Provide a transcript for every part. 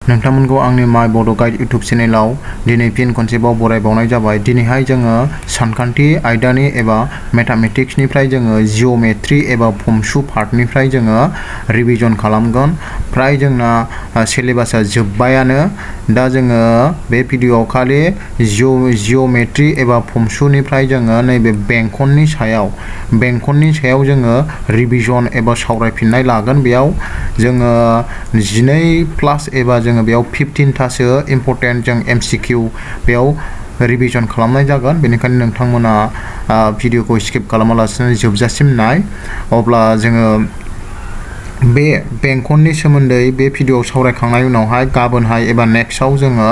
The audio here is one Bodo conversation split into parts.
नोंथांमोनखौ आंनि माय बड' गाइड इउटुब चेनेलाव दिनै फिन खनसेबाव बरायबावनाय जाबाय। दिनैहाय जोङो सानखान्थि आयदानि एबा मेथामेटिक्सनिफ्राय जोङो जिअ'मेट्रि एबा फंसु पार्टनिफ्राय जोङो रिभिजन खालामगोन। फ्राय जोंना सिलेबासा जोब्बायानो। दा जोङो बे भिडिअ'आव खालि जिअ'मेट्रि एबा फंसुनिफ्राय जोङो नैबे बेंखननि सायाव जोङो रिभिजन एबा सावरायफिननाय लागोन। बेयाव जोङो 12 प्लास एबा जोङो बेयाव 15थासो इम्परटेन्ट जों MCQ बेयाव रिभिजन खालामनाय जागोन। बेनिखायनो नोंथांमोना भिडिअखौ स्किप खालामालासिनो जोबजासिम नाय। अब्ला जोङो बे बेंखननि सोमोन्दै बे भिडिअ'आव सावरायखांनायनि उनावहाय गाबोनहाय एबा नेक्स्टआव जोङो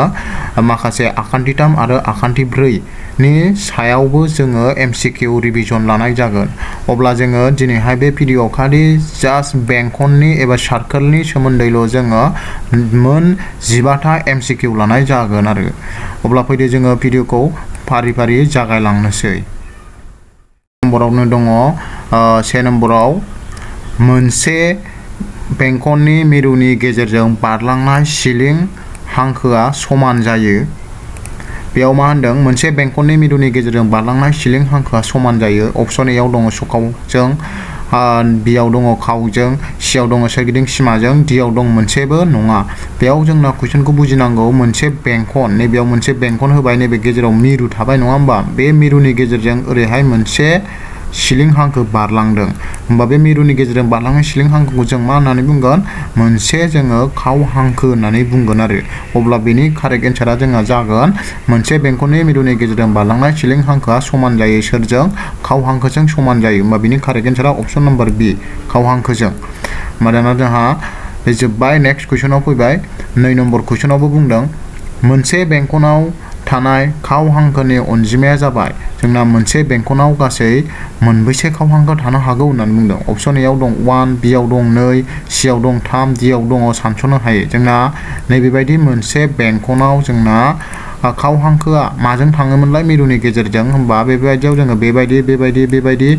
माखासे आखान्थि 3 आरो आखान्थि 4 नि सायावबो जोङो MCQ रिभिजन लानाय जागोन। अब्ला जोङो दिनैहाय बे भिडिअ'आव खालि जास्ट बेंखननि एबा सार्कोलनि सोमोन्दैल' जोङो मोन 15था MCQ लानाय जागोन आरो। अब्ला फैदो जोङो भिडिअ'खौ फारि फारि जागायलांनोसै। नम्बरावनो दङ 1 नम्बराव मोनसे बेंखननि मिरुनि गेजेरजों बारलांनाय सिलिं हांखोआ समान जायो। बेयाव मा होनदों? मोनसे बेंखननि मिरुनि गेजेरजों बारलांनाय सिलिं हांखोआ समान जायो। अप्शन एआव दङ सखावजों, बियाव दङ खावजों, सियाव दङ सोरगिदिं सिमाजों, डियाव दं मोनसेबो नङा। बेयाव जोंना कुइसनखौ बुजिनांगौ। मोनसे बेंखन, नैबेयाव मोनसे बेंखन होबाय, नैबे गेजेराव मिरु थाबाय नङा होमबा? बे मिरुनि गेजेरजों ओरैहाय मोनसे सिलिं हांखो बारलांदों। होमबा बे मिरुनि गेजेरजों बारलांनाय सिलिं हांखोखौ जों मा होननानै बुंगोन? मोनसे जोङो खाव हांखो होननानै बुंगोन आरो। अब्ला बेनि कारेक्ट एन्सारा जोंहा जागोन मोनसे बेंखननि मिरुनि गेजेरजों बारलांनाय सिलिं हांखोआ समान जायो सोरजों? खाव हांखोजों समान जायो। होमबा बेनि कारेक्ट एन्सारा अप्शन नम्बर बी, खाव हांखोजों। होमबा दाना जोंहा बे जोब्बाय। नेक्स्ट कुइसनाव फैबाय। 2 नम्बर कुइसनावबो बुंदों मोनसे बेंखनाव थानाय खाव हांखोनि अनजिमाया जाबाय। जोंना मोनसे बेंखनाव गासै मोनबेसे खाव हांखो थानो हागौ होननानै बुंदों। अप्शन एआव दं 1, बियाव दं 2, सियाव दं 3, डियाव दङ सानस'नो हायो। जोंना नैबेबायदि मोनसे बेंखनाव जोंना खाव हांखोआ माजों थाङोमोनलाय? मिरुनि गेजेरजों। होमबा बेबायदियाव जोङो बेबायदि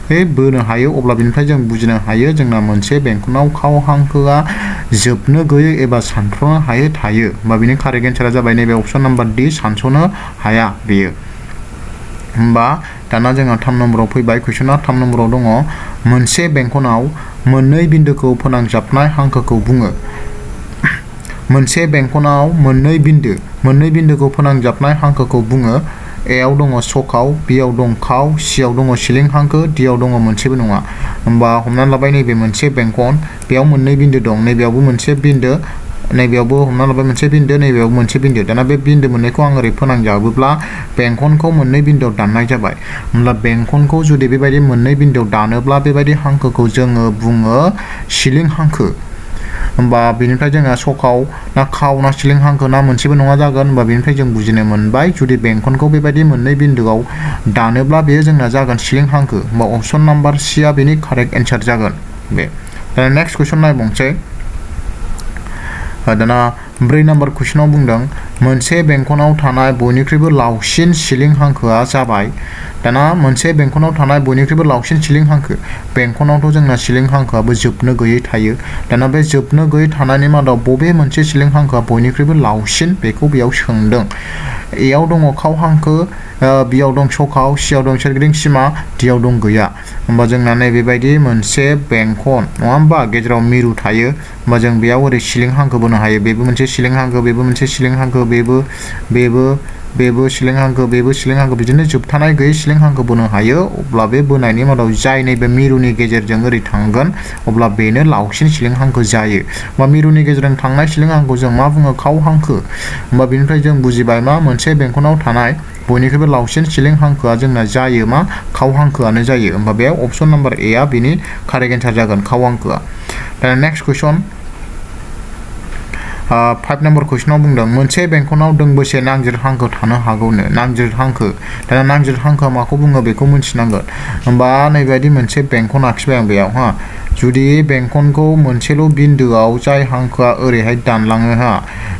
बोनो हायो। अब्ला बेनिफ्राय जों बुजिनो हायो जोंना मोनसे बेंखनाव खाव हांखोआ जोबनो गैयै एबा सानथ्र'नो हायै थायो। होमबा बेनि कारेक्ट एन्सारा जाबाय नैबे अप्शन नम्बर डी, सानस'नो हाया बेयो। होमबा दाना जोंहा 3 नम्बराव फैबाय। कुइसना 3 नम्बराव दङ मोनसे बेंखनाव मोननै बिन्दोखौ फोनांजाबनाय हांखोखौ बुङो। मोनसे बेंखनाव मोननै बिन्दोखौ फोनांजाबनाय हांखोखौ बुङो। एआव दङ सखाव, बियाव दं खाव, सियाव दङ सिलिं हांखो, डियाव दङ मोनसेबो नङा। होमबा हमनानै लाबाय नैबे मोनसे बेंखन, बेयाव मोननै बिन्दो दं, नैबेयावबो मोनसे बिन्दो, नैबेयावबो हमना लाबाय मोनसे बिन्दो, नैबेयावबो मोनसे बिन्दो। दाना बे बिन्दो मोननैखौ आं ओरै फोनांजाबोब्ला बेंखनखौ मोननै बिन्दोआव दाननाय जाबाय। होमब्ला बेंखनखौ जुदि बेबायदि मोननै बिन्दोआव दानोब्ला बेबायदि हांखोखौ जोङो बुङो सिलिं हांखो। होमबा बेनिफ्राय जोंहा सखाव ना खाव ना सिलिं हांखो ना मोनसेबो नङा जागोन। होमबा बेनिफ्राय जों बुजिनो मोनबाय जुदि बेंखनखौ बेबायदि मोननै बिन्दोआव दानोब्ला बेयो जोंना जागोन सिलिं हांखो। होमबा अप्शन नाम्बार सीआ बेनि कारेक्ट एन्सार जागोन बे। दाना नेक्स्ट कुइसन नायबावनोसै। दाना 4 नम्बर कुइसनाव बुंदों मोनसे बेंखनाव थानाय बयनिख्रुइबो लावसिन सिलिं हांखोआ जाबाय। दाना मोनसे बेंखनाव थानाय बयनिख्रुइबो लावसिन सिलिं हांखो, बेंखनावथ' जोंना सिलिं हांखोआबो जोबनो गैयै थायो। दाना बे जोबनो गैयै थानायनि मादाव बबे मोनसे सिलिं हांखोआ बयनिख्रुइबो लावसिन बेखौ बेयाव सोंदों। एआव दङ खाव हांखो, बियाव दं सखाव, सियाव दं सोरगिदिं सिमा, डियाव दं गैया। होमबा जोंना नैबेबायदि मोनसे बेंखन नङा होमबा? गेजेराव मिरु थायो। होमबा जों बेयाव ओरै सिलिं हांखो बोनो हायो। बेबो मोनसे सिलिं हांखो, बेबो मोनसे सिलिं हांखो, बेबो सिलिं हांखो, बेबो सिलिं हांखो, बिदिनो जोबथानाय गैयै सिलिं हांखो बोनो हायो। अब्ला बे बोनायनि मादाव जाय नैबे मिरुनि गेजेरजों ओरै थांगोन अब्ला बेनो लावसिन सिलिं हांखो जायो। होमबा मिरुनि गेजेरजों थांनाय सिलिं हांखोखौ जों मा बुङो? खाव हांखो। होमबा बेनिफ्राय जों बुजिबाय मा मोनसे बेंखनाव थानाय बयनिख्रुइबो लावसिन सिलिं हांखोआ जोंना जायो मा? खाव हांखोआनो जायो। होमबा बेयाव अप्शन नाम्बार एआ बेनि कारेक्ट एन्सार जागोन, खाव हांखोआ। दा नेक्स्ट कुइसन 5 नम्बर कुइसनाव बुंदों मोनसे बेंखनाव दोंबेसे नांजिर हांखो थानो हागौनो? नांजिर हांखो। दाना नांजिर हांखोआ माखौ बुङो बेखौ मिथिनांगोन। होमबा नैबायदि मोनसे बेंखन आखिबाय आं बेयाव जुदि बेंखनखौ मोनसेल' बिन्दोआव जाय हांखोआ ओरैहाय दानलाङो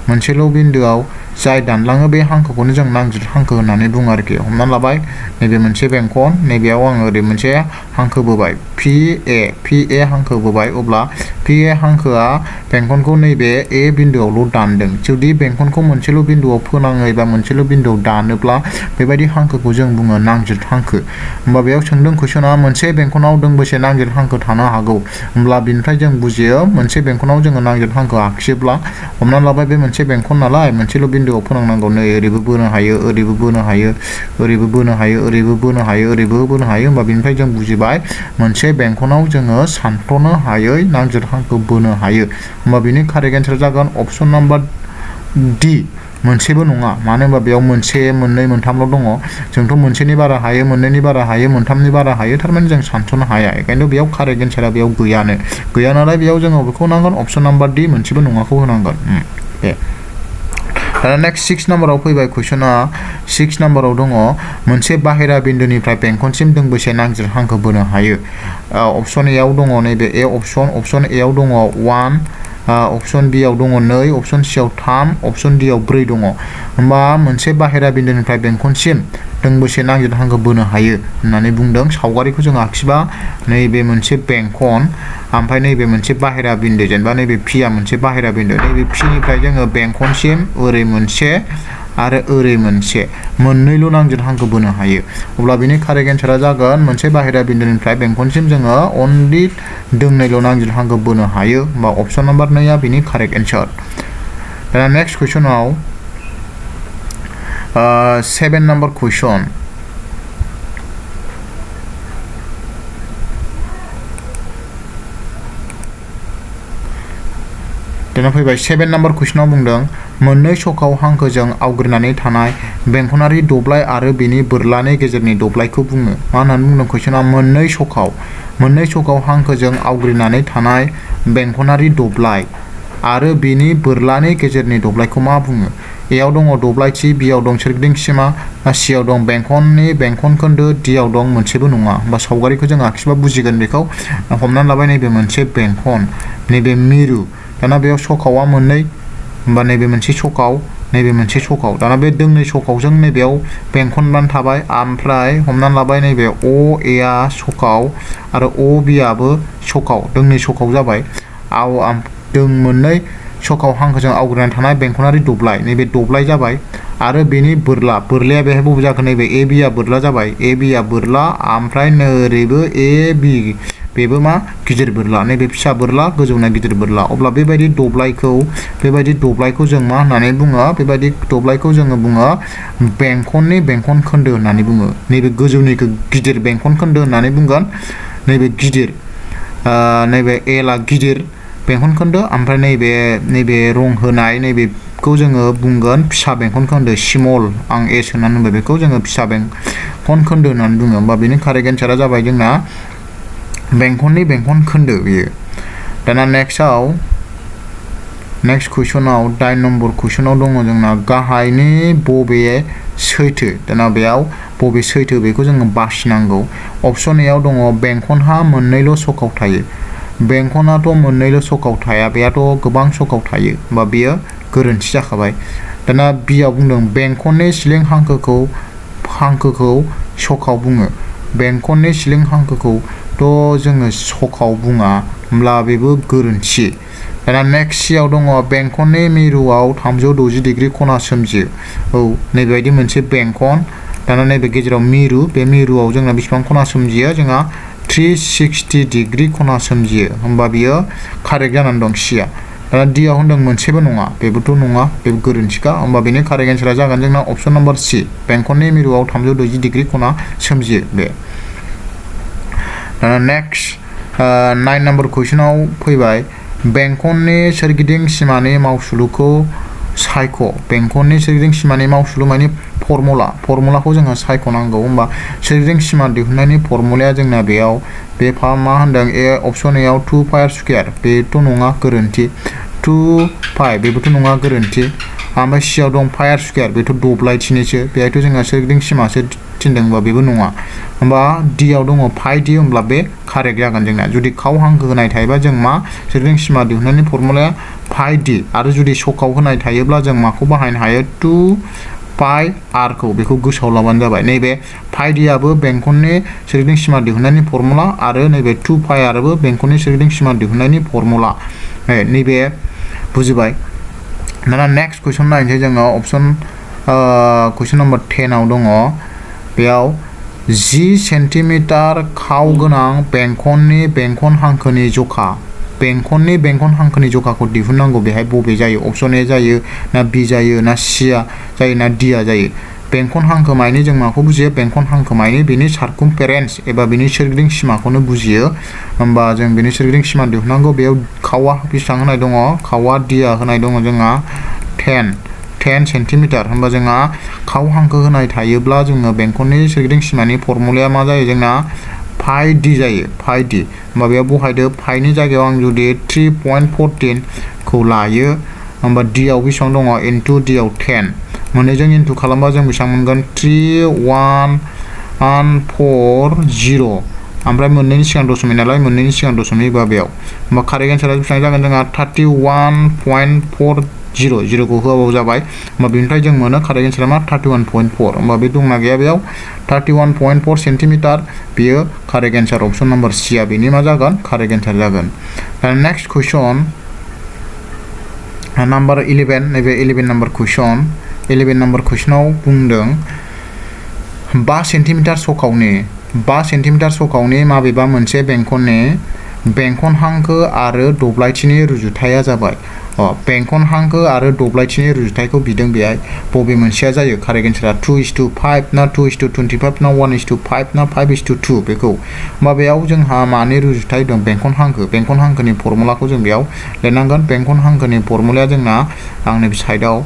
मोनसेल' बिन्दोआव जाय दानलाङो बे हांखोखौनो जों नांजिर हांखो होननानै बुङो आरोखि। हमना लाबाय नैबे मोनसे बेंखन, नैबेयाव आङो ओरै मोनसे हांखो बोबाय पि ए हांखो बोबाय, अब्ला पि ए हांखोआ बेंखनखौ नैबे ए बिन्दोआवल' दानदों। जुदि बेंखनखौ मोनसेल' बिन्दोआव फोनाङो एबा मोनसेल' बिन्दोआव दानोब्ला बेबायदि हांखोखौ जों बुङो नांजिर हांखो। होमबा बेयाव सोंदों कुइसना मोनसे बेंखनाव दोंबेसे नांजिर हांखो थानो हागौ? होमब्ला बिनिफ्राय जों बुजियो मोनसे बेंखनाव जोङो नांजिर हांखो आखियोब्ला, हमना लाबाय बे मोनसे बेंखन नालाय मोनसेल' बिन्दोआव फोनांनांगौ, नै ओरैबो बोनो हायो, ओरैबो बोनो हायो, ओरैबो बोनो हायो, ओरैबो बोनो हायो, ओरैबो बोनो हायो। होमबा बिनिफ्राय जों बुजिबाय मोनसे बेंखनाव जोङो सानथ्र'नो हायै नांजिर हांखो बोनो हायो। होमबा बिनि कारेक्ट एन्सार जागोन अपसन नाम्बार डि, मोनसेबो नङा। मानो होनबा बेयाव मोनसे, मोननै, मोनथामल' दङ। जोंथ' मोनसेनि बारा हायो, मोननैनि बारा हायो, मोनथामनि बारा हायो, थारमाने जों सानस'नो हाया। बेखायनोथ' बेयाव कारेक्ट एन्सारा बेयाव गैया नालाय बेयाव जोङो बेखौ नांगोन अपसन नाम्बार डि, मोनसेबो नङाखौ होनांगोन। दाना नेक्स्ट 6 नाम्बाराव फैबाय कुइसना। 6 नाम्बाराव दङ मोनसे बाहेरा बिन्दोनिफ्राय बेंखनसिम दोंबेसे नांजिर हांखो बोनो हायो? अपसन ए आव दङ नैबे ए अपसन ए आव दङ 1, अपसन बि आव दङ 2, अपसन सि आव 3, अपसन डि आव 4 दङ। होमबा मोनसे बाहेरा बिन्दोनिफ्राय बेंखनसिम दोंबेसे नांजिर हांखो बोनो हायो होननानै बुंदों। सावगारिखौ जों आखिबा नैबे मोनसे बेंखन, ओमफ्राय नैबे मोनसे बाहेरा बिन्दो, जेनेबा नैबे पिया मोनसे बाहेरा बिन्दो, नैबे पिनिफ्राय जोङो बेंखनसिम ओरै मोनसे आरो ओरै मोनसे मोननैल' नांजिर हांखो बोनो हायो। अब्ला बिनि कारेक्ट एन्सारा जागोन मोनसे बाहेरा बिन्दोनिफ्राय बेंखनसिम जोङो अनलि दोंनैल' नांजिर हांखो बोनो हायो। होमबा अपसन नाम्बार 2 आ बिनि कारेक्ट एन्सार। दाना नेक्स्ट कुइसनाव 7 नाम्बार कुइसन। दाना फैबाय 7 नाम्बार कुइसनाव बुंदों मोननै सखाव हांखोजों आवग्रिनानै थानाय बेंखनारि दब्लाय आरो बेनि बोरलानि गेजेरनि दब्लायखौ बुङो। मा होननानै बुंदों कुइसना? मोननै सखाव हांखोजों आवग्रिनानै थानाय बेंखनारि दब्लाय आरो बेनि बोरलानि गेजेरनि दब्लायखौ मा बुङो? ए आव दङ दब्लायथि, बि आव दं सोरगिदिं सिमा, सि आव दं बेंखननि बेंखन खोन्दो, डि आव दं मोनसेबो नङा। होमबा सावगारिखौ जों आखिबा बुजिगोन बेखौ। हमनानै लाबाय नैबे मोनसे बेंखन, नैबे मिरु, दाना बेयाव सखावा मोननै, होमबा नैबे मोनसे सखाव, नैबे मोनसे सखाव। दाना बे दोंनै सखावजों नैबेयाव बेंखनबान थाबाय, ओमफ्राय हमनानै लाबाय नैबे अ ए आ सखाव आरो अ बि आबो सखाव, दोंनै सखाव जाबाय। मोननै सखाव हांखोजों आवग्रिनानै थानाय बेंखनारि दब्लाय, नैबे दब्लाय जाबाय, आरो बेनि बोरलाया बेहाय बबे जाखो? नैबे ए बि आ बोरला जाबाय, ए बि आ बोरला, ओमफ्राय नोरैबो ए बि, बेबो मा? गिदिर बोरला, नैबे फिसा बोरला, गोजौना गिदिर बोरला। अब्ला बेबायदि दब्लायखौ जों मा होननानै बुङो? बेबायदि दब्लायखौ जोङो बुङो बेंखननि बेंखन खोन्दो होननानै बुङो। नैबे गोजौनिखौ गिदिर बेंखन खोन्दो होननानै बुंगोन। नैबे गिदिर, नैबे एला गिदिर बेंखन खोन्दो, ओमफ्राय नैबे रं होनाय नैबेखौ जोङो बुंगोन फिसा बेंखन खोन्दो, स्मल, आं एस होननानै बुंबाय, बेखौ जोङो फिसा बेंखन खोन्दो होननानै बुङो। होमबा बेनि कारेक्ट एन्सारा जाबाय जोंना बेंखननि बेंखन खोन्दो बेयो। दाना नेक्स्ट कुइसनाव 8 नम्बर कुइसनाव दङ जोंना गाहायनि बबे सैथो? दाना बेयाव बबे सैथो बेखौ जोङो बासिनांगौ। अपसन ए आव दङ बेंखनहा मोननैल' सखाव थायो। बेंखनाथ' मोननैल' सखाव थाया, बेयाथ' गोबां सखाव थायो, होमबा बेयो गोरोन्थि जाखाबाय। दाना बि आव बुंदों बेंखननि सिलिं हांखोखौ सखाव बुङो। बेंखननि सिलिं हांखोखौथ' जोङो सखाव बुङा, होमब्ला बेबो गोरोन्थि। दाना नेक्स्ट सि आव दङ बेंखननि मिरुआव 360 डिग्रि खना सोमजियो। औ, नैबेबायदि मोनसे बेंखन, दाना नैबे गेजेराव मिरु, बे मिरुआव जोंना बेसेबां खना सोमजियो? जोंहा 360 डिग्रि खना सोमजियो। होमबा बियो कारेक्ट जानानै दं सिया। दाना डि आव होनदों मोनसेबो नङा, बेबोथ' नङा, बेबो गोरोन्थिखा। होमबा बेनि कारेक्ट एन्सारा जागोन जोंना अपसन नाम्बार सि, बेंखननि मिरुआव 360 डिग्रि खना सोमजियो बे। दाना नेक्स्ट 9 नम्बर कुइसनाव फैबाय बेंखननि सोरगिदिं सिमानि मावसुलुखौ सायख'। बेंखननि सोरगिदिं सिमानि मावसुलु माने फर्मुलाखौ जोङो सायख'नांगौ। होमबा सोरगिदिं सिमा दिहुननायनि फर्मुलाया जोंना बेयाव मा होनदों? अपसन ए आव 2 पाइ आर स्कुवेर, बेथ' नङा, गोरोन्थि। 2 पाइ, बेबोथ' नङा, गोरोन्थि। ओमफ्राय सियाव दं पाइ आर स्कुवेर बेथ' दब्लायथिनिसो बेहायथ' जोंहा सोरगिदिं सिमासो थिनदोंबा बेबो नङा होमबा डिआव दङ पाइ डि होमब्ला बे कारेक्ट जागोन जोंना जुदि खाव हांखो होनाय थायोबा जों मा सोरगिदिं सिमा दिहुननायनि फर्मुलाया पाइ डि आरो जुदि सकाव होनाय थायोब्ला जों माखौ बाहायनो हायो 2 पाइ आर खौ बेखौ गोसोआव लाबानो जाबाय नैबे पाइ डि आबो बेंखननि सोरगिदिं सिमा दिहुननायनि फर्मुला आरो नैबे 2 पाइ आरबो बेंखननि सोरगिदिं सिमा दिहुननायनि फर्मुला नैबे बुजिबाय दाना नेक्स्ट कुइसन नायनोसै जोङो अपसन कुइसन नम्बर 10 आव दङ बेयाव 10 सेन्टिमिटार खाव गोनां बेंखन हांखोनि जखा बेंखन हांखोनि जखाखौ दिहुननांगौ बेहाय बबे जायो अपसन ए जायो ना बी जायो ना सी जायो ना डी जायो बेंखन हांखो मायनि जों माखौ बुजियो बेंखन हांखो मायनि बिनि सार्कमफेरेन्स एबा बिनि सोरगिदिं सिमाखौनो बुजियो होमबा जों बिनि सोरगिदिं सिमा दिहुननांगौ बेयाव खावा बेसेबां होनाय दङ खावा डिआ होनाय दङ जोंहा 10 सेन्टिमिटार होमबा जोंहा खाव हांखो होनाय थायोब्ला जोङो बेंखननि सोरगिदिं सिमानि फर्मुलाया मा जायो जोंना पाइ डि जायो पाइ डि होमबा बेयाव बहायदो पाइनि जायगायाव आं जुदि 3.14 खौ लायो होमबा डिआव बेसेबां दङ इनटु डिआव 10 मोननैजों इनटु खालामबा जों बेसेबां मोनगोन 3140 ओमफ्राय मोननैनि सिगां दशमिक नालाय मोननैनि सिगां दशमिक बा बेयाव होमबा कारेक्ट एन्सारा बेसेबां जागोन जोंहा 31.40 0 खौ होआबाबो जाबाय होमबा बेनिफ्राय जों मोनो कारेक्ट एन्सारा मा 31.4 होमबा बे दंना गैया बेयाव 31.4 सेन्टिमिटार बेयो कारेक्ट एन्सार अपसन नम्बर सी आ बेनि मा जागोन कारेक्ट एन्सार जागोन दा नेक्स्ट कुइसन नम्बर 11 नैबे 11 नम्बर कुइसनाव बुंदों 5 सेन्टिमिटार सकावनि माबेबा मोनसे बेंखन हांखो आरो दब्लायथिनि रुजुथाया जाबाय बेंखन हांखो आरो दब्लायथिनि रुजुथायखौ बिदों बेहाय बबे मोनसेया जायो कारेक्ट एन्सारा 2:5 ना 2:25 ना 1:5 ना 5:2 बेखौ होमबा बेयाव जोंहा मानि रुजुथाय दं बेंखन हांखोनि फर्मुलाखौ जों बेयाव लिरनांगोन बेंखन हांखोनि फर्मुलाया जोंना आं नैबे साइडआव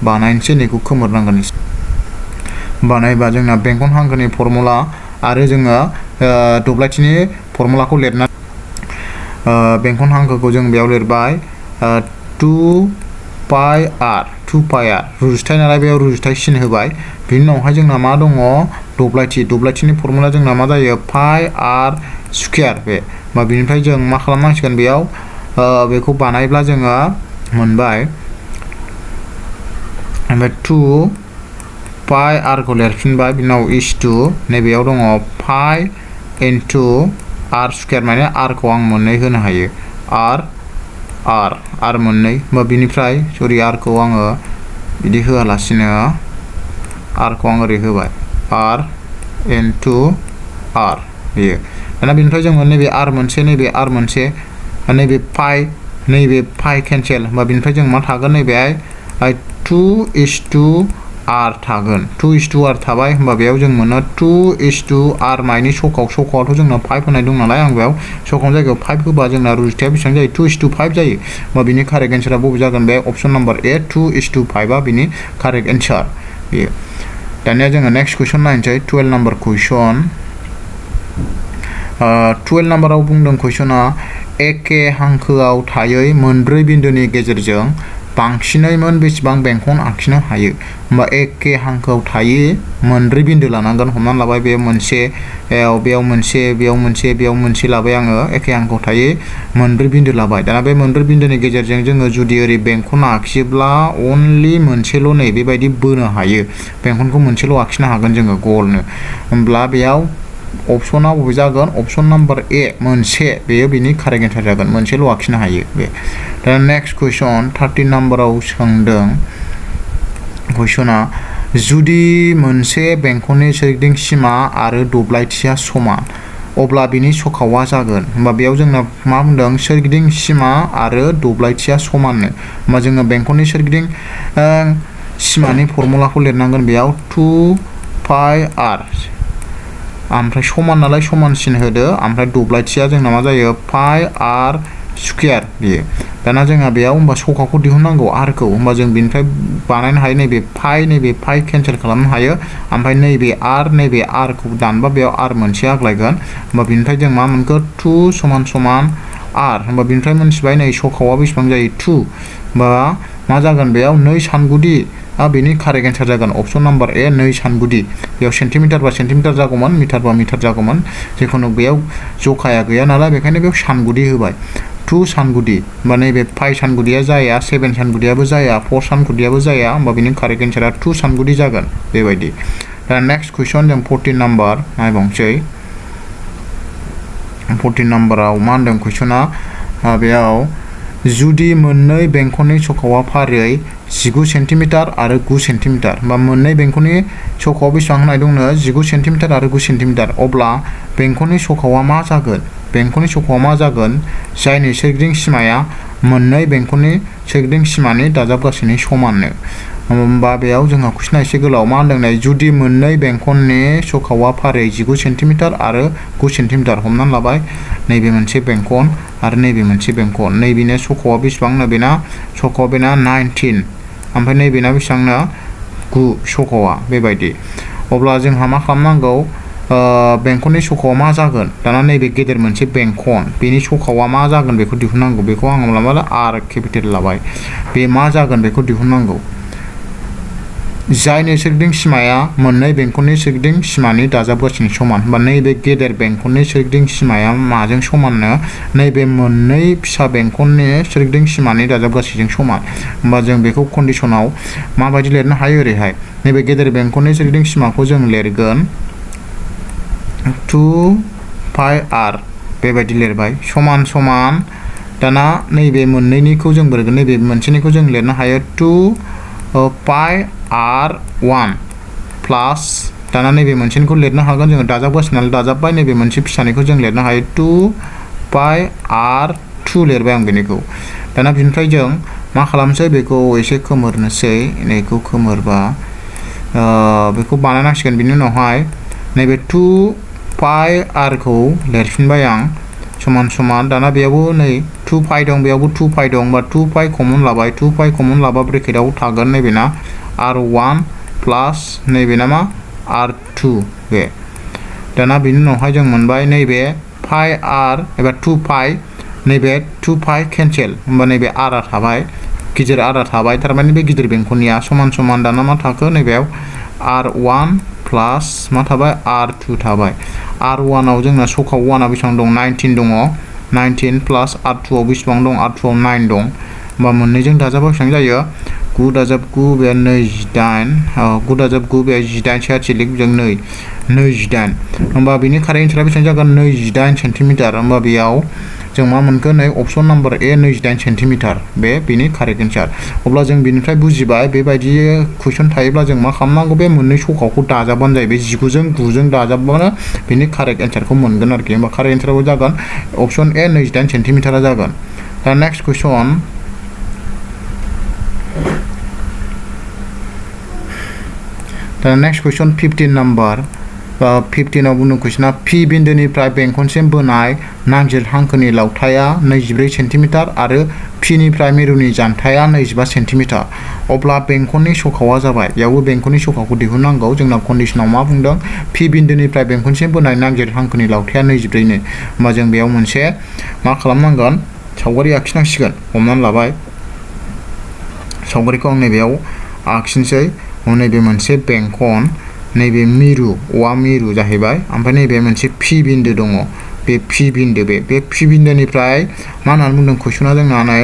बानायनोसै नैखौ खोमोरनांगोन बानायबा जोंना बेंखन हांखोनि फर्मुला आरो जोङो दब्लायथिनि फर्मुलाखौ लिरना बेंखन हांखोखौ जों बेयाव लिरबाय 2 पाइ आर रुजुथाय नालाय बेयाव रुजुथाय सिन होबाय बिनि उनावहाय जोंना मा दङ दब्लायथिनि फर्मुला जोंना मा जायो पाइ आर स्कुवेर बे मा बिनिफ्राय जों मा खालामनांसिगोन बेयाव बेखौ बानायब्ला जोङो मोनबाय ओमफ्राय 2 पाइ आर खौ लिरफिनबाय बिनि उनाव इस टु नैबेयाव दङ पाइ इनटु आर स्कुवेर माने आर खौ आं मोननै होनो हायो आर मोननै होमबा बिनिफ्राय सरि आर खौ आङो बिदि होआलासिनो आर खौ आं ओरै होबाय आर इनटु आर बेयो दाना बिनिफ्राय जोङो नैबे आर मोनसे नैबे पाइ केन्सेल होमबा बिनिफ्राय जों मा थागोन नैबेहाय 2:r थागोन 2:r थाबाय होमबा बेयाव जों मोनो 2:r माइनि सकावथ' जोंना 5 होनाय दं नालाय आं बेयाव सकावनि जायगायाव 5 होबा जोंना रुजुथाया बेसेबां जायो 2:5 जायो होमबा बिनि कारेक्ट एन्सारा बबे जागोन बे अपसन नम्बर ए 2:5 आ बिनि कारेक्ट एन्सार बेयो दानिया जोङो नेक्स्ट कुइसन नायनोसै 12 नम्बर कुइसन 12 नम्बराव बुंदों कुइसना एके हांखोआव थायै मोनब्रै बिन्दोनि गेजेरजों बांसिनै बेसेबां बेंखन आखिनो हायो होमबा एके हांखोआव थायै मोनब्रै बिन्दो लानांगोन हमनानै लाबाय बे मोनसे बेयाव मोनसे लाबाय आङो एके हांखोआव थायै मोनब्रै बिन्दो लाबाय दाना बे मोनब्रै बिन्दोनि गेजेरजों जोङो जुदि ओरै बेंखन आखियोब्ला अनलि मोनसेल' नै बेबायदि बोनो हायो बेंखनखौ मोनसेल' आखिनो हागोन जोङो गलनो होमब्ला बेयाव अपसना बबे जागोन अपसन नम्बर ए मोनसे बेयो बिनि कारेक्ट एन्सार जागोन मोनसेल' आखिनो हायो बे दा नेक्स्ट कुइसन 13 नम्बराव सोंदों कुइसना जुदि मोनसे बेंखननि सोरगिदिं सिमा आरो दब्लायथिया समान अब्ला बिनि सकावा जागोन होमबा बेयाव जोंना मा बुंदों सोरगिदिं सिमा आरो दब्लायथिया समाननो होमबा जोङो बेंखननि सोरगिदिं सिमानि फर्मुलाखौ लिरनांगोन बेयाव 2 पाइ आर ओमफ्राय समान नालाय समानसिन होदो ओमफ्राय दब्लायथिया जोंना मा जायो पाइ आर स्कुवेर बेयो दाना जोंहा बेयाव होमबा सकाखौ दिहुननांगौ आरखौ होमबा जों बिनिफ्राय बानायनो हायो नैबे पाइ केन्सेल खालामनो हायो ओमफ्राय नैबे आर खौ दानबा बेयाव आर मोनसे आग्लायगोन होमबा बिनिफ्राय जों मा मोनखो 2 = आर होमबा बिनिफ्राय मोनथिबाय नै सकावा बेसेबां जायो 2 होमबा मा जागोन बेयाव 2 सानगुदि बेनि कारेक्ट एन्सार जागोन अप्शन नाम्बार ए 2 सानगुदि बेयाव सेन्टिमिटार बा सेन्टिमिटार जागौमोन मिटार बा मिटार जागौमोन जिखुनु बेयाव जखाया गैया नालाय बेखायनो बेयाव सानगुदि होबाय 2 सानगुदि होमबा नैबे 5 सानगुदिया जाया 7 सानगुदियाबो जाया 4 सानगुदियाबो जाया होमबा बिनि कारेक्ट एन्सारा 2 सानगुदि जागोन बेबायदि दा नेक्स्ट कुइसन जों 14 नाम्बार नायबावनोसै 14 नाम्बाराव मा होनदों कुइसना बेयाव जुदि मोननै बेंखननि सखावा फारियै 19 सेन्टिमिटार आरो 9 सेन्टिमिटार होमबा मोननै बेंखननि सखाव बेसेबां होनाय दंनो 19 सेन्टिमिटार आरो 9 सेन्टिमिटार अब्ला बेंखननि सखावा मा जागोन बेंखननि सखावा मा जागोन जायनि सोरगिदिं सिमाया मोननै बेंखननि सोरगिदिं सिमानि दाजाबगासिनो समाननो होमबा बेयाव जोंहा कुइसना एसे गोलाव मा होनदों जुदि मोननै बेंखननि सखावा फारियै 19 सेन्टिमिटार आरो 9 सेन्टिमिटार हमनानै लाबाय नैबे मोनसे बेंखन आरो नैबे मोनसे बेंखन नैबेनो सखावा बेसेबांनो बेना सखावा बेना 19 ओमफ्राय नैबेना बेसेबांनो 9 सखावा बेबायदि अब्ला जोंहा मा खालामनांगौ बेंखननि सखावा मा जागोन दाना नैबे गेदेर मोनसे बेंखन बेनि सखावा मा जागोन बेखौ दिहुननांगौ बेखौ आं मालाबा आर केपिटेल लाबाय बे मा जागोन बेखौ दिहुननांगौ जायनि सोरगिदिं सिमाया मोननै बेंखननि सोरगिदिं सिमानि दाजाबगासिनो समान होमबा नैबे गेदेर बेंखननि सोरगिदिं सिमाया माजों समाननो नैबे मोननै फिसा बेंखननि सोरगिदिं सिमानि दाजाबगासिनो समान होमबा जों बेखौ कन्डिशनाव माबायदि लिरनो हायो ओरैहाय नैबे गेदेर बेंखननि सोरगिदिं सिमाखौ जों लिरगोन 2 पाइ आर बेबायदि लिरबाय समान समान दाना नैबे मोननैनिखौ जों बोरगोन नैबे मोनसेनिखौ जों लिरनो हायो 2 पाइ R1 प्लास दाना नैबे मोनसेनिखौ लिरनो हागोन जोङो दाजाबगासिनो नालाय दाजाबबाय नैबे मोनसे फिसानिखौ जों लिरनो हायो 2 पाइ R2 लिरबाय आं बेनिखौ दाना बिनिफ्राय जों मा खालामसै बेखौ एसे खोमोरनोसै नैखौ खोमोरबा बेखौ बानायनांसिगोन बिनि उनावहाय नैबे 2 पाइ R खौ लिरफिनबाय आं समान समान दाना बेयावबो नै 2 पाइ दं बेयावबो 2 पाइ दं बा 2 पाइ कमन लाबाय 2 पाइ कमन लाबा ब्रेकेटाव थागोन नैबेना R1 प्लास नैबेना मा R2 बे दाना बिनि उनावहाय जों मोनबाय नैबे पाइ R एबा 2 पाइ नैबे 2 पाइ केन्सेल होमबा नैबे R आ थाबाय गिदिर R आ थाबाय थारमाने बे गिदिर बेंखननिया समान समान दाना मा थाखो नैबेयाव R1 प्लास मा थाबाय R2 थाबाय R1 आव जोंना सखाव 1 आ बेसेबां दं 19 दङ 19 प्लास R2 आव बेसेबां दं R2 आव 9 दं होमबा मोननैजों दाजाबा बेसेबां जायो 9 दाजाब 9 बे 28 9 दाजाब 9 बे 18 सेयाथिलिक जों 28 होमबा बिनि कारेक्ट एन्सारा बेसेबां जागोन 28 सेन्टिमिटार होमबा बेयाव जों मा मोनगोन नै अपसन नाम्बार ए 28 सेन्टिमिटार बे बिनि कारेक्ट एन्सार अब्ला जों बिनिफ्राय बुजिबाय बेबायदि कुइसन थायोब्ला जों मा खालामनांगौ बे मोननै सखावखौ दाजाबबानो जायो बे 19 जों 9 जों दाजाबबानो बिनि कारेक्ट एन्सारखौ मोनगोन आरोखि होमबा कारेक्ट एन्साराबो जागोन अपसन ए 28 सेन्टिमिटारा जागोन दा नेक्स्ट कुइसन दा नेक्स्ट कुइसन 15 नाम्बार 15 आव बुंदों कुइसना पि बिन्दोनिफ्राय बेंखनसिम बोनाय नांजिर हांखोनि लावथाया 24 सेन्टिमिटार आरो पि निफ्राय मिरुनि जानथाया 25 सेन्टिमिटार अब्ला बेंखननि सखावा जाबाय बेयावबो बेंखननि सखाखौ दिहुननांगौ जोंना कन्डिशनाव मा बुंदों पि बिन्दोनिफ्राय बेंखनसिम बोनाय नांजिर हांखोनि लावथाया 24 नो होमबा जों बेयाव मोनसे मा खालामनांगोन सावगारि आखिनांसिगोन हमनानै लाबाय सावगारिखौ आं नैबेयाव आखिनोसै नैबे मोनसे बेंखन नैबे मिरु औवा मिरु जाहैबाय ओमफ्राय नैबे मोनसे पि बिन्दो दङ बे पि बिन्दो बे पि बिन्दोनिफ्राय मा होननानै बुंदों कुइसना जोंना नै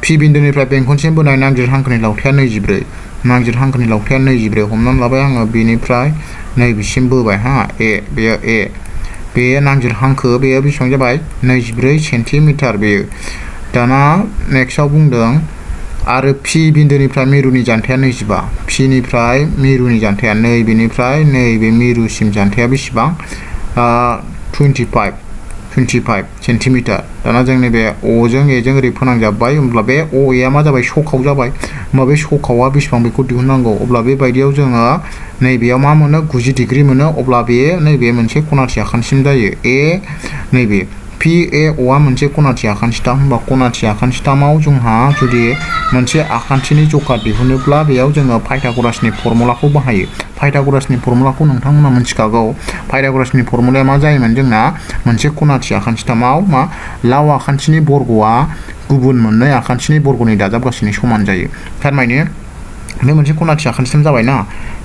पि बिन्दोनिफ्राय बेंखनसिम बोनाय नांजिर हांखोनि लावथाया 24 नांजिर हांखोनि लावथाया 24 हमनानै लाबाय आङो बेनिफ्राय नैबेसिम बोबाय हा ए बेयो बे नांजिर हांखो बेयो बेसेबां जाबाय 24 सेन्टिमिटार बेयो दाना नेक्स्टआव बुंदों आरो पि बिन्दोनिफ्राय मिरुनि जानथाया 25 पि निफ्राय मिरुनि जानथाया नैबेनिफ्राय नैबे मिरुसिम जानथाया बेसेबां 25 सेन्टिमिटार दाना जों नैबे अ जों ए जों ओरै फोनांजाबबाय होमब्ला बे अ ए आ मा जाबाय सखाव जाबाय होमबा बे सखावा बेसेबां बेखौ दिहुननांगौ अब्ला बेबायदियाव जोङो नैबेयाव मा मोनो 90 डिग्री मोनो अब्ला बे नैबे मोनसे खनासे आखान्थिसिम जायो ए नैबे PAO आ मोनसे खनाथि आखान्थिथाम होमबा खनाथि आखान्थिथामाव जोंहा जुदि मोनसे आखान्थिनि जखा दिहुनोब्ला बेयाव जोङो पाइथागरासनि फर्मुलाखौ बाहायो। पाइथागरासनि फर्मुलाखौ नोंथांमोना मिथिखागौ। पाइथागरासनि फर्मुलाया मा जायोमोन जोंना मोनसे खनाथि आखान्थिथामाव मा लाव आखान्थिनि बर्गआ गुबुन मोननै आखान्थिनि बर्गनि दाजाबगासिनो समान जायो। थारमाने बे मोनसे खनाथि आखान्थिथाम जाबाय ना,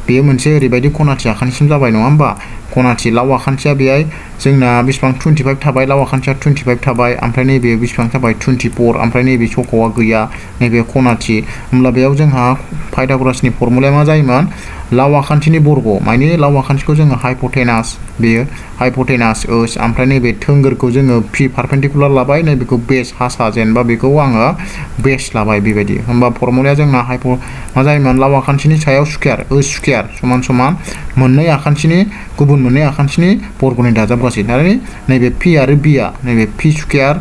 बेयो मोनसे ओरैबायदि खनाथि आखान्थिथाम जाबाय नङा होमबा? खनाथि लाव आखान्थिया बेहाय जोंना बेसेबां 25 थाबाय, लाव आखान्थिया 25 थाबाय, ओमफ्राय नैबे बेसेबां थाबाय 24, ओमफ्राय नैबे सख'आ गैया, नैबे खनाथि। होमब्ला बेयाव जोंहा पाइथागरासनि फर्मुलाया मा जायोमोन? लाव आखान्थिनि बर्ग माने लाव आखान्थिखौ जोङो हाइप'टेनास, बेयो हाइप'टेनास ओस, ओमफ्राय नैबे थोंगोरखौ जोङो पि पारपेन्डिकुलार लाबाय, नैबेखौ बेस हासा जेनेबा बेखौ आङो बेस लाबाय बेबायदि। होमबा फर्मुलाया जोंना मा जायोमोन? लाव आखान्थिनि सायाव स्कुयार ओस स्कुयार समान समान मोननै आखान्थिनि गुबुन मोननै आखान्थिनि बर्गनि दाजाबगासै। थारमाने नैबे पि आरो बिआ नैबे पि स्कुयार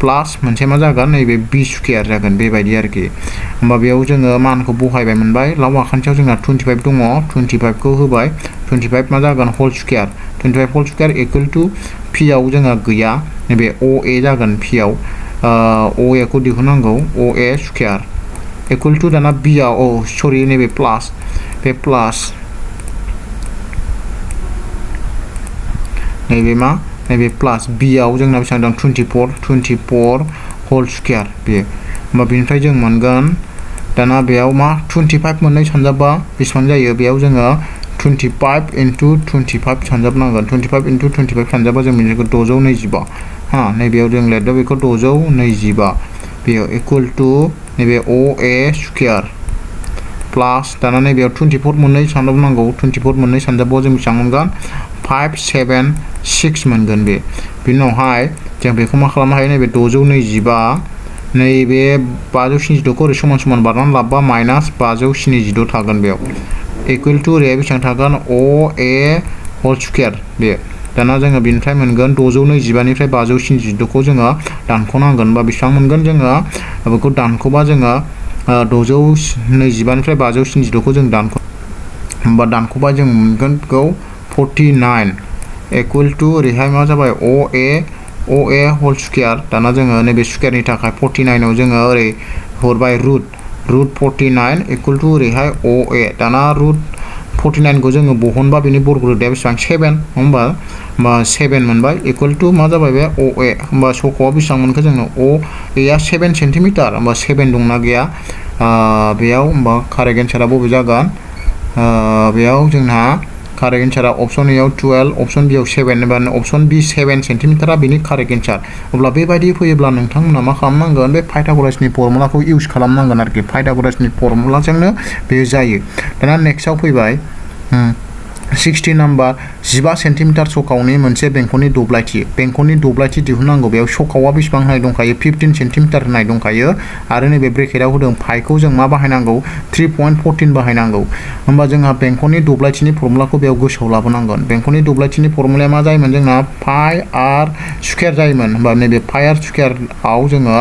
प्लास मोनसे मा जागोन? नैबे बि स्कुयार जागोन बेबायदि आरोखि। होमबा बेयाव जोङो मानखौ बहायबाय मोनबाय। लाव आखान्थियाव जोंना 25 दङ, 25 खौ होबाय, 25 मा जागोन? Whole square, 25 whole square equal to P आव जोंहा गैया, नैबे अ ए जागोन पि आव, अ ए खौ दिहुननांगौ, अ ए स्कुयार इकुवेल टु दाना बि आव सरि नैबे प्लास, बे प्लास नैबे मा? नैबे प्लास बि आव जोंना बेसेबां दं? 24 होल स्कुयार बेयो। होमबा बेनिफ्राय जों मोनगोन दाना बेयाव मा 25 मोननै सानजाबा बेसेबां जायो? बेयाव जोङो 25 इनटु 25 सानजाबनांगोन। 25 इनटु 25 सानजाबा जों बेनिखौ 625 हा, नैबेयाव जों लिरदों बेखौ 625 बेयो इकुवेल टु नैबे अ ए स्कुयार प्लास दाना नैबेयाव 24 मोननै सानजाबनांगौ, 24 मोननै सानजाबाव जों बेसेबां मोनगोन? 576 मोनगोन बे। बिनि उनावहाय जों बेखौ मा खालामनो हायो? नैबे 625 नैबे 576 खौ ओरै समान समान बारनानै लाबोबा माइनास 572 थागोन बेयाव इकुवेल टु ओरैहाय बेसेबां थागोन? अ ए होल स्कुयार बे। दाना जोङो बेनिफ्राय मोनगोन 625 निफ्राय 572 खौ जोङो दानख'नांगोन, बा बेसेबां मोनगोन जोङो? बेखौ दानख'बा जोङो 625 निफ्राय 572 खौ जों होमबा दानख'बा जों मोनगोन बेखौ 49 इकुवेल टु ओरैहाय मा जाबाय? अ ए होल स्कुयार। दाना जोङो नैबे स्कुयारनि थाखाय 49 आव जोङो ओरै हरबाय रुट 49 इकुवेल टु ओरैहाय अ ए। दाना रुट 49 खौ जोङो बहनबा बेनि बर्ग रोदाया बेसेबां? 7 होमबा 7 मोनबाय इकुवेल टु मा जाबाय बे? अ ए। होमबा सख'आ बेसेबां मोनखो जोङो? अ एआ 7 सेन्टिमिटार। होमबा 7 दंना गैया बेयाव? होमबा कारेक्ट एन्सारा बबे जागोन? बेयाव जोंहा कारेक्ट एन्सारा अप्शन ए आव 12, अप्शन बि आव 7 एबा अप्शन बि 7 सेन्टिमिटारा बेनि कारेक्ट एन्सार। अब्ला बेबायदि फैयोब्ला नोंथांमोना मा खालामनांगोन? बे पाइथागरासनि फर्मुलाखौ इउज खालामनांगोन आरोखि। पाइथागरासनि फर्मुलाजोंनो बेयो जायो। दाना नेक्स्टआव फैबाय 60 नाम्बार 15 सेन्टिमिटार सखावनि मोनसे बेंखननि दब्लायथि। बेंखननि दब्लायथि दिहुननांगौ। बेयाव सखावा बेसेबां होनाय दंखायो? 15 सेन्टिमिटार होनाय दंखायो, आरो नैबे ब्रेकेटआव होदों पाइखौ जों मा बाहायनांगौ? 3.14 बाहायनांगौ। होमबा जोंहा बेंखननि दब्लायथिनि फर्मुलाखौ बेयाव गोसोआव लाबोनांगोन। बेंखननि दब्लायथिनि फर्मुलाया मा जायोमोन जोंना? पाइ आर स्कुयार जायोमोन। होमबा नैबे पाइ आर स्कुयारआव जोङो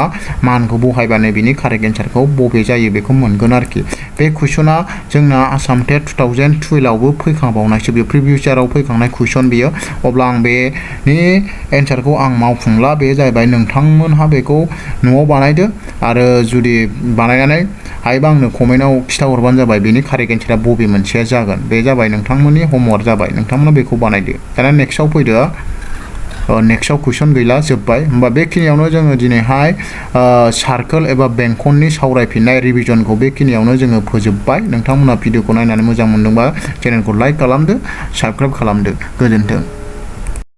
मानखौ बहायबा नैबेनि कारेक्ट एन्सारखौ बबे जायो बेखौ मोनगोन आरोखि। बे कुइसना जोंना आसाम टेट 2012 आवबो फैखांबावनायसो, बे प्रिभियास इयाराव फैखांनाय कुइसन बियो। अब्ला आं बेनि एन्सारखौ आं मावफुंला, बे जाहैबाय नोंथांमोनहा बेखौ न'आव बानायदो, आरो जुदि बानायनानै हायोबा आंनो कमेन्टआव खिन्थाहरबानो जाबाय बेनि कारेक्ट एन्सारा बबे मोनसेया जागोन। बे जाबाय नोंथांमोननि हमवर्क जाबाय, नोंथांमोना बेखौ बानायदो। दाना नेक्स्टआव फैदो। नेक्स्टआव कुइसन गैला, जोब्बाय। होमबा बेखिनियावनो जोङो दिनैहाय सार्कोल एबा बेंखननि सावरायफिननाय रिभिजनखौ बेखिनियावनो जोङो फोजोबबाय। नोंथांमोना भिडिअखौ नायनानै मोजां मोनदोंबा चेनेलखौ लाइक खालामदो, साबस्क्राइब खालामदो। गोजोन्थों।